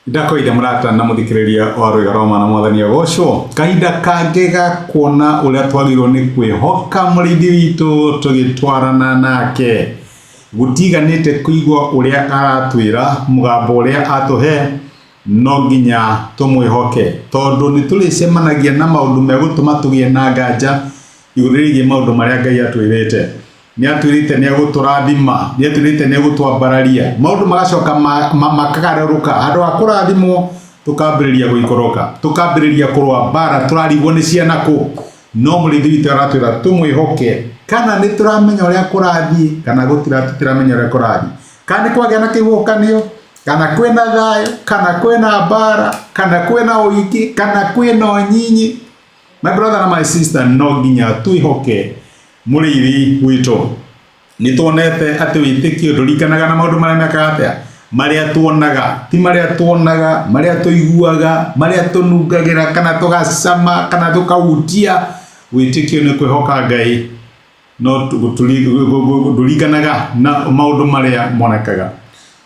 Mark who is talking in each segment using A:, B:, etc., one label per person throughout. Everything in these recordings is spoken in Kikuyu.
A: Ndakoire mũrata na mũthikĩrĩria wa Rwĩga rwa Mwana Mwathani agocwo. Kahinda kangĩ ga kuona ũrĩa twagĩrĩirwo nĩ kwĩhoka mũrĩithi witũ tũgĩtwarana nake. Gũtiganĩte kũigua ũrĩa aratwĩra, mũgambo ũrĩa atũhe, no nginya tũmwĩhoke tondũ nĩ tũrĩcemanagia na maũndũ megũtũma tũgĩe na nganja igũrũ rĩgiĩ maũndũ marĩa Ngai atwĩrĩte. Nĩ atwĩrĩte nĩ egũtũrathima, nĩ atwĩrĩte nĩ egũtwambararia. Maũndũ magacoka makagarũrũka. Handũ ha kũrathimwo, tũkambĩrĩria gũikũrũka, tũkambĩrĩria kũrũa mbara, tũrarigwo nĩ ciana kũ. No mũrĩithi witũ aratwĩra tũmwĩhoke, kana nĩ tũramenya ũrĩa kũrathiĩ, kana tũtiramenya ũrĩa kũrathiĩ. Kana nĩ kwagĩa na kĩhuhũkanio, kana kwĩna thayũ, kana kwĩna mbara, kana kwĩna ũingĩ, kana kwĩna ũnyinyi. My brother na my sister, no nginya twĩhoke mũrĩithi witũ. Nĩ tuonete atĩ wĩtĩkio ndũringanaga na maũndũ marĩa mekaga atĩa? Marĩa tuonaga, ti marĩa tuonaga, marĩa tũiguaga, marĩa tũnungagĩra kana tũgacama kana tũkahutia. Wĩtĩkio nĩ kwĩhoka Ngai, no ndũringanaga na maũndũ marĩa monekaga.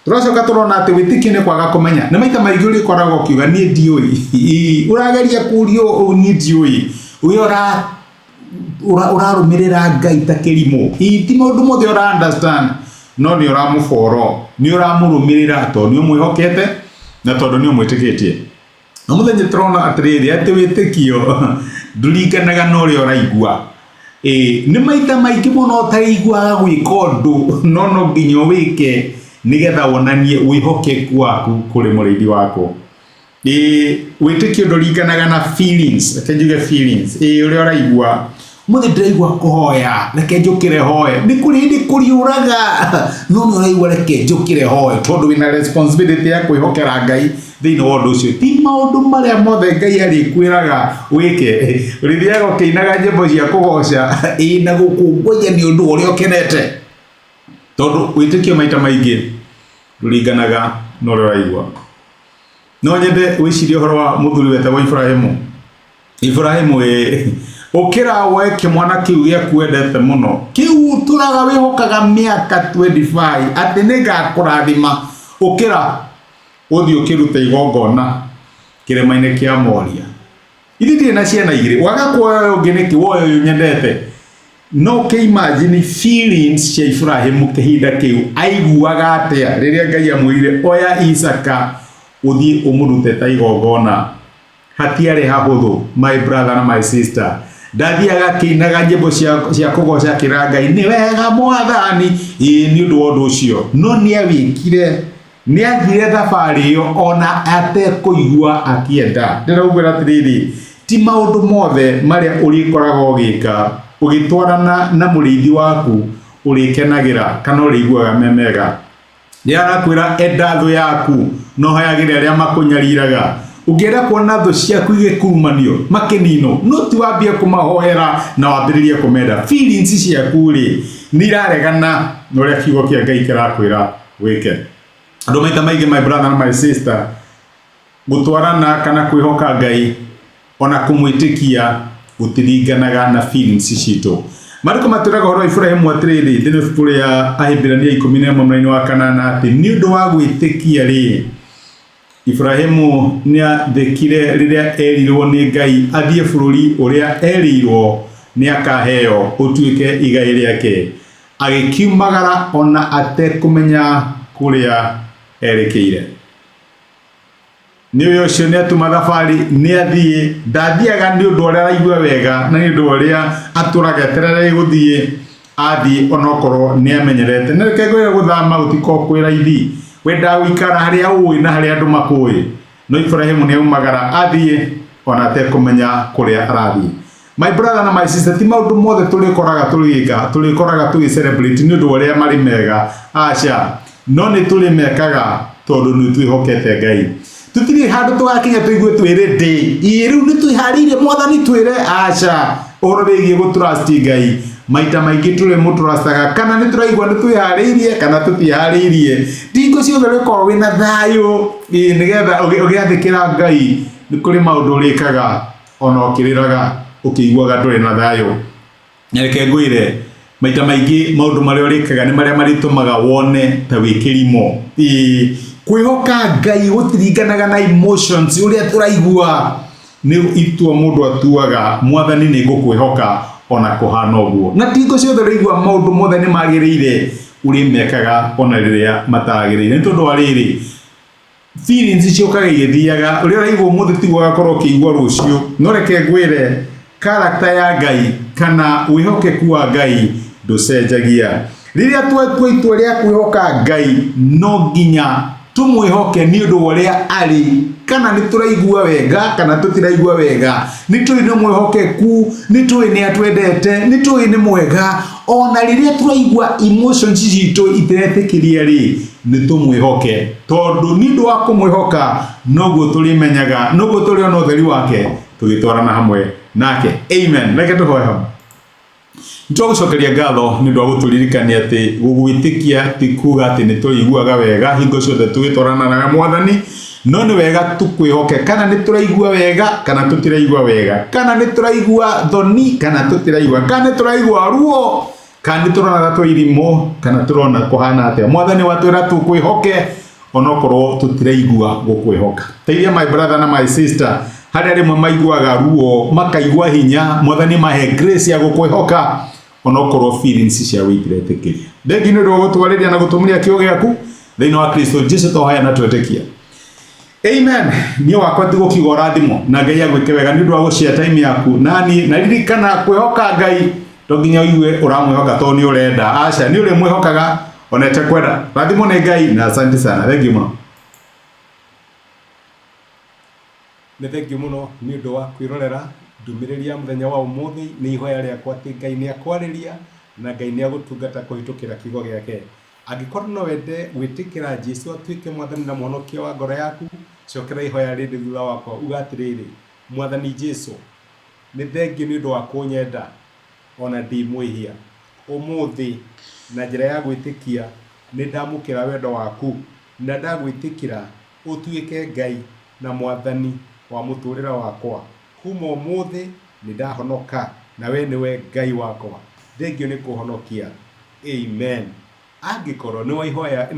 A: Tũracoka tũrona atĩ wĩtĩkio nĩ kwaga kũmenya. Nĩ maita maingĩ ũrĩkoragwo ũkiuga niĩ ndiũĩ. Ũrageria kũrio niĩ ndiũĩ. Ũrĩa ũrarũmĩrĩra Ngai ta kĩrimũ. Ĩ ti maũndũ mothe ũra understand, no nĩ ũramũboro, nĩ ũramũrũmĩrĩra tondũ nĩ ũmwĩhokete na tondũ nĩ ũmwĩtĩkĩtie. Na mũthenya tũrona atĩrĩrĩ atĩ wĩtĩkio ndũringanaga na ũrĩa ũraigua. Ĩ nĩ maita maingĩ mũno ũtarĩiguaga gwĩka ũndũ no no nginya ũwĩke nĩgetha wonanie wĩhokeku waku kũrĩ mũrĩithi waku. Ĩ wĩtĩkio ndũringanaga na feelings, reke njuge feelings, ĩ ũrĩa ũraigua. Ũmũthĩ ndĩraigua kũhoya, reke njũkĩre hoe. Nĩ kũrĩ hĩndĩ kũriũraga, no nĩ ũraigua reke njũkĩre hoe, tondũ wĩna responsibility ya kwĩhokera Ngai thĩinĩ wa ũndũ ũcio. Ti maũndũ marĩa mothe Ngai arĩkwĩraga wĩke. Ũrĩthiaga ũkĩinaga nyĩmbo cia kũgoca, ĩ na gũkũngũiya nĩ ũndũ wa ũrĩa ũkenete. Tondũ wĩtĩkio maita maingĩ ndũringanaga na ũrĩa ũraigua. No nyende wĩcirie ũhoro wa mũthuri wetagwo Iburahĩmu. Iburahĩmu ĩ, ũkĩra woe kĩmwana kĩu gĩaku wendete mũno, kĩu ũtũraga wĩhokaga mĩaka 25 atĩ nĩngakũrathima, ũkĩra ũthiĩ ũkĩrute igongona kĩrĩma-inĩ kĩa Moria. Ithe ndirĩ na ciana igĩrĩ, waga kuoya ũyũ ũngĩ nĩkĩ, woe ũyũ nyendete? No ũkĩimagine feelings cia Iburahĩmu kĩhinda kĩu, aiguaga atĩa rĩrĩa Ngai amwĩrire oya Isaka ũthiĩ ũmũrute ta igongona? Hatiarĩ hahũthũ, my brother na my sister. Ndathiaga akĩinaga nyĩmbo cia kũgoca akĩra Ngai nĩ wega mwathani, ĩĩ nĩ ũndũ wa ũndũ ũcio. No nĩ awĩkire, nĩ athire thabarĩ ĩyo ona atekũigua akĩenda. Ndĩraugĩra atĩrĩrĩ, ti maũndũ mothe marĩa ũrĩkoraga ũgĩka ũgĩtwarana na mũrĩithi waku ũrĩkenagĩra kana ũrĩiguaga me mega. Nĩ arakwĩra enda thũ yaku na ũhoyagĩre arĩa makũnyariraga. Ũngĩenda kuona thũ ciaku igĩkurumanio, makĩninwo, no ti wambie kũmahoera na wambĩrĩrie kũmenda. Feelings ciaku rĩ, nĩ iraregana na ũrĩa kiugo kĩa Ngai kĩrakwĩra wĩke. Andũ maita maingĩ my brother na my sister, Gũtwarana kana kwĩhoka Ngai ona kũmwĩtĩkia gũtiringanaga na feelings citũ. Mariko matwĩraga ũhoro wa Iburahimu atĩrĩrĩ thĩinĩ wa ibuku rĩa Ahibirania 11 mũraini wa kanana atĩ nĩ ũndũ wa gwĩtĩkia rĩ, Iburahimu nĩ athĩkire rĩrĩa erirwo nĩ Ngai athiĩ bũrũri ũrĩa erĩirwo nĩ akaheo ũtuĩke igai rĩake. Agĩkiumagara ona atekũmenya kũrĩa erekeire. Nĩ ũyũ ũcio nĩ atuma thabarĩ nĩ athiĩ ndathiaga nĩ ũndũ ũrĩa araigua wega na nĩ ũndũ ũrĩa atũraga eterere gũthiĩ athiĩ onokorwo nĩ amenyerete. Na reke ngwĩre gũthama gũtikoragwo kwĩ raithi, wendaga gũikara harĩa ũĩ na harĩa andũ makũĩ. No Iburahĩmu nĩ aumagara athiĩ ona atekũmenya kũrĩa arathiĩ. My brother na my sister, ti maũndũ mothe tũrĩkoraga tũgĩka, tũrĩkoraga tũgĩ celebrate nĩ ũndũ wa ũrĩa marĩ mega, aca. No nĩ tũrĩmekaga tondũ nĩ twĩhokete Ngai. Tũtirĩ handũ tũgakinya tũigue twĩ ready. Ĩ rĩu nĩ twĩharĩirie mwathani twĩre, aca. Ũhoro wĩgiĩ gũ trust Ngai, maita maingĩ tũrĩmũ trustaga kana nĩ tũraigua nĩ twĩharĩirie kana tũtiĩharĩirie. Ti hingo ciothe ũrĩkoragwo wĩna thayũ, ĩ nĩgetha ũgĩathĩkĩra Ngai, nĩ kũrĩ maũndũ ũrĩkaga ona ũkĩrĩraga ũkĩiguaga ndũrĩ na thayũ. Na reke ngwĩre, maita maingĩ maũndũ marĩa ũrĩkaga nĩ marĩa marĩtũmaga wone ta wĩ kĩrimũ. Ĩĩ, Kwĩhoka Ngai gũtiringanaga na emotions ũrĩa tũraigua. Nĩ itua mũndũ atuaga, Mwathani nĩ ngũkwĩhoka ona kũhana ũguo. Na ti hingo ciothe ũraigua maũndũ mothe nĩ magĩrĩire, ũrĩmekaga ona rĩrĩa matagĩrĩire. Nĩ tondũ wa rĩrĩ, feelings ciũkaga igĩthiaga, ũrĩa ũraigua ũmũthĩ tiguo ũgakorwo ũkĩigua rũciũ. No reke ngwĩre, character ya Ngai kana wĩhokeku wa Ngai ndũcenjagia. Rĩrĩa twatua itua rĩa kwĩhoka Ngai, no nginya tũmwĩhoke nĩ ũndũ wa ũrĩa arĩ, kana nĩ tũraigua wega kana tũtiraigua wega, nĩ tũĩ nĩ mwĩhokeku, nĩ tũĩ nĩ atwendete, nĩ tũĩ nĩ mwega. Ona rĩrĩa tũraigua emotions citũ itiretĩkĩria rĩ, nĩ tũmwĩhoke, tondũ nĩ ũndũ wa kũmwĩhoka noguo tũrĩmenyaga, noguo tũrĩona ũtheri wake tũgĩtwarana hamwe nake. Amen. Reke tũhoe hamwe. Nĩtwagũcokeria ngatho nĩ ũndũ wa gũtũririkania atĩ gũgwĩtĩkia ti kuga atĩ nĩ tũrĩiguaga wega hingo ciothe tũgĩtwarana nawe Mwathani, no nĩ wega tũkwĩhoke kana nĩ tũraigua wega kana tũtiraigua wega, kana nĩ tũraigua thoni kana tũtiraigua, kana nĩ tũraigua ruo kana nĩ tũrona ta twĩ irimũ kana tũrona kũhana atĩa. Mwathani watwĩra tũkwĩhoke onokorwo tũtiraigua gũkwĩhoka. Teithia my brother na my sister harĩa rĩmwe maiguaga ruo makaigua hinya, Mwathani mahe grace ya gũkwĩhoka onokorwo feelings ciao itiretĩkĩria. Thengi nĩ ũndũ wa gũtwarĩria na gũtũmĩria kĩo gĩaku thĩinĩ wa Kristo Jesu twahoya na twetĩkia. Amen. Niĩ wakwa ti gũkiuga ũrathimwo na Ngai agwĩke wega nĩ ũndũ wa gũshare time yaku na niĩ, na ririkana kwĩhoka Ngai to nginya ũigue ũramwĩhoka tondũ nĩ ũrenda. Aca, nĩ ũrĩmwĩhokaga ona ĩtekwenda. Rathimwo nĩ Ngai na asante sana. Thengiũ mũno. Nĩ thengiũ mũno nĩ ũndũ wa kwĩrorera ndũmĩrĩri ya mũthenya wa ũmũthĩ. Nĩ ihoya rĩakwa atĩ Ngai nĩ akwarĩria na Ngai nĩ agũtungata kũhĩtũkĩra kiugo gĩake. Angĩkorwo no wende gwĩtĩkĩra Jesu atuĩke Mwathani na Mũhonokia wa ngoro yaku, cokera ihoya rĩrĩ thutha wakwa uga atĩrĩrĩ, Mwathani Jesu, nĩ thengiũ nĩ ũndũ wa kũnyenda o na ndĩ mwĩhia. Ũmũthĩ, na njĩra ya gwĩtĩkia, nĩ ndamũkĩra wendo waku na ndagwĩtĩkĩra ũtuĩke Ngai na Mwathani wa mũtũrĩre wakwa. Kuma ũmũthĩ nĩ ndahonoka na we nĩwe Ngai wakwa. Thengiũ nĩ kũhonokia. Amen. Angĩkorwo nĩ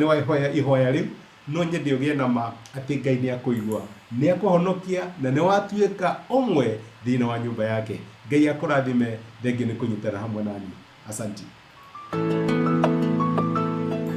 A: waihoya ihoya rĩu, no nyende ũgĩe na ma atĩ Ngai nĩ akũigua, nĩ akũhonokia na nĩ watuĩka ũmwe thĩinĩ wa nyũmba yake. Ngai akũrathime, thengiũ nĩ kũnyitana hamwe naniĩ. Asanti.